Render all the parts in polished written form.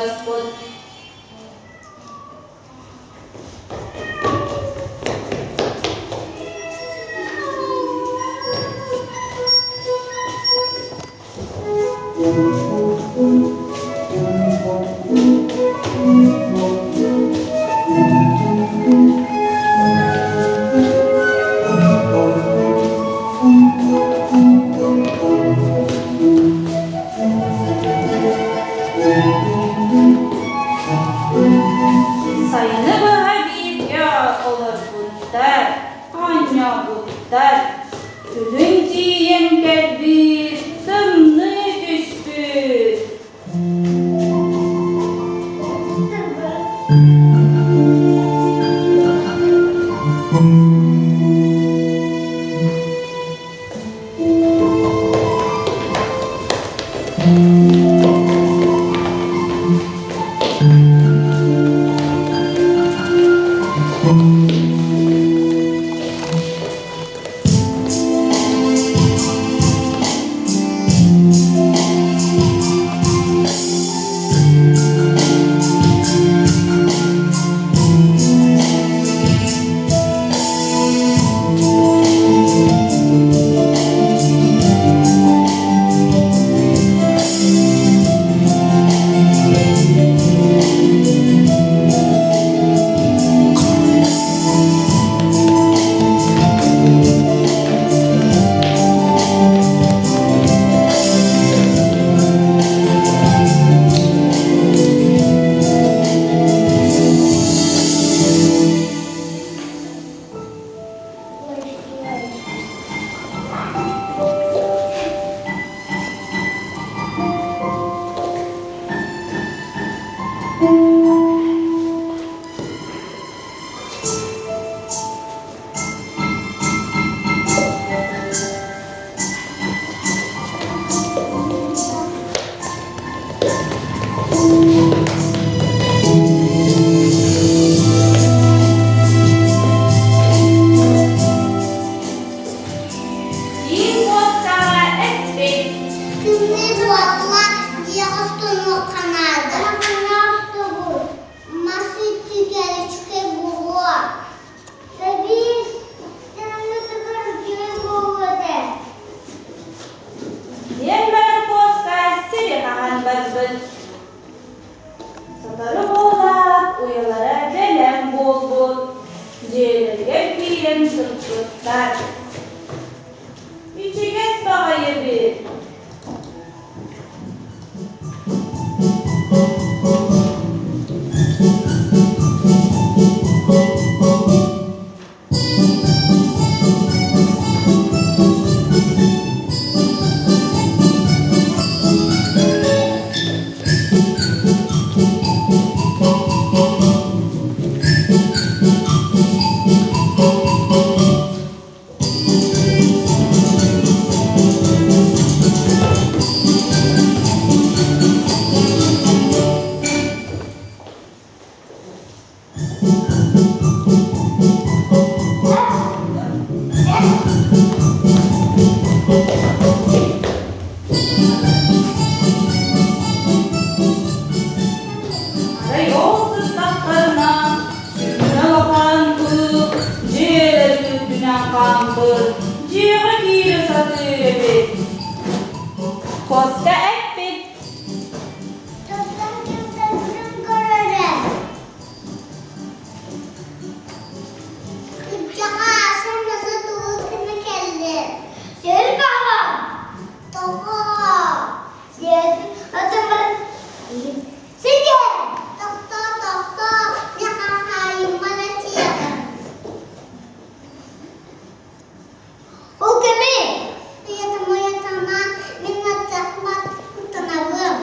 хоҥноспут. Сайыны быһа бииргэ олорбуттар, оонньообуттар. Күһүн тиийэн кэлбит, тымныы түспүт. Биир муостаҕа эппит. Тымныы буотла дьиэҕэ устунуохха наада. Мас үтүгэричкэ буолуо. Тэбиис тымнытыгар үчүгэй буолуо этэ. Диэн баран куоска сири хаһан барбыт. Сотору буолаат, уйалара бэлэм буолбут, дьиэлэригэр киирэн сыппыттар. Ичигэс баҕайы эбит. Арай ол сыттахтарына сүрүнэ улахан кыыл дьиэлэрин үрдүнэн хаампыт, дьиэҕэ киирэ сатыыр эбит. Костя эппит: Тастан ким тастан көрөрө. Кырдьаҕас мasa тугу гына кэллэ? Сир баҕа. Тоҕо? Сигэ! Тохтоо, тохтоо, мин хаһаайыммын этиэҕим. Ол кими? Уйатыма, мин аттахпат куттанабын.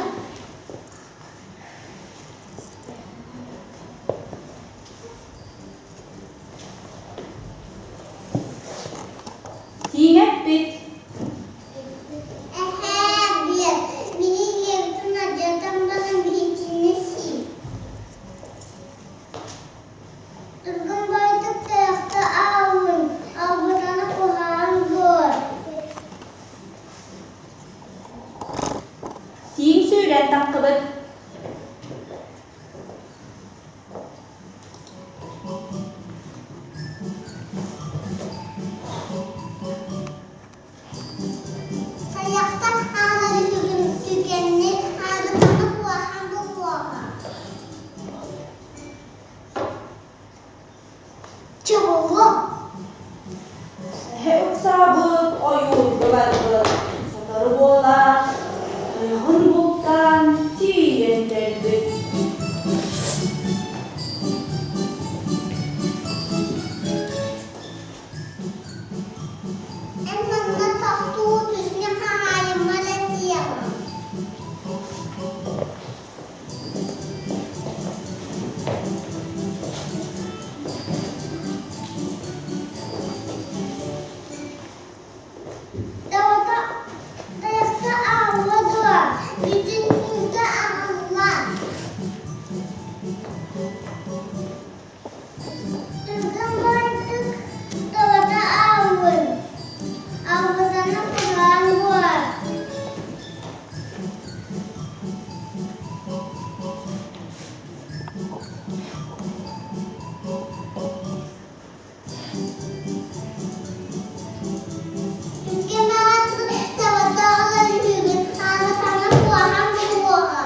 Тииҥ эппит. Эһээ, диэн, мини ийэбитин алдьатан баран биһигини сии. Тургун байтык тайахта аалын, албытаны куһаҕан буор. Тииҥ сүүрэн таххыбыт. Чоболо. Эһэ ыксаабыт ойуурга барбыт, сотору буолаат, тайаҕын бултаан тиийэн кэлбит. Эн манна тохтуу түсүнэ хаһаайыммар этиэҕим. Тайахта аҕалла дуо? Бүтүн күүтэ аҕалла. Түргэн баҕайытык табата ааллын, аалбатана куһаҕан буолар. Түргэн баҕайытык табата аҕалар үһүгүн, аалбатана куһаҕан буолуоҕа.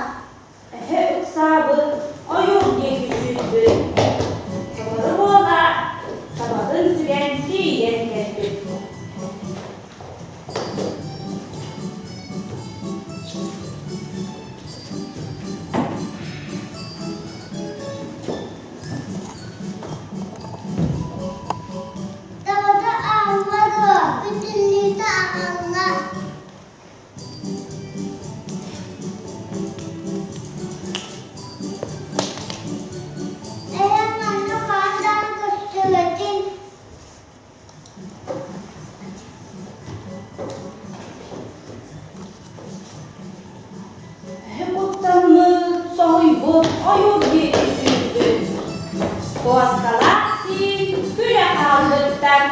Эһэ ыксаабыт, ойуур диэки сүүрбүт. Сотору буолаат, табатын сүгэн тиийэн кэлбит. Табата аалла дуо? Бүтүннүүтэ аҕалла. Эһэм манна хаһан даҕаны көстүбэтин. Эһэ куттаммыт, соһуйбут, ойуур диэки сүүрбүт. Куоскалаах сиик күлэ хаалбыттар.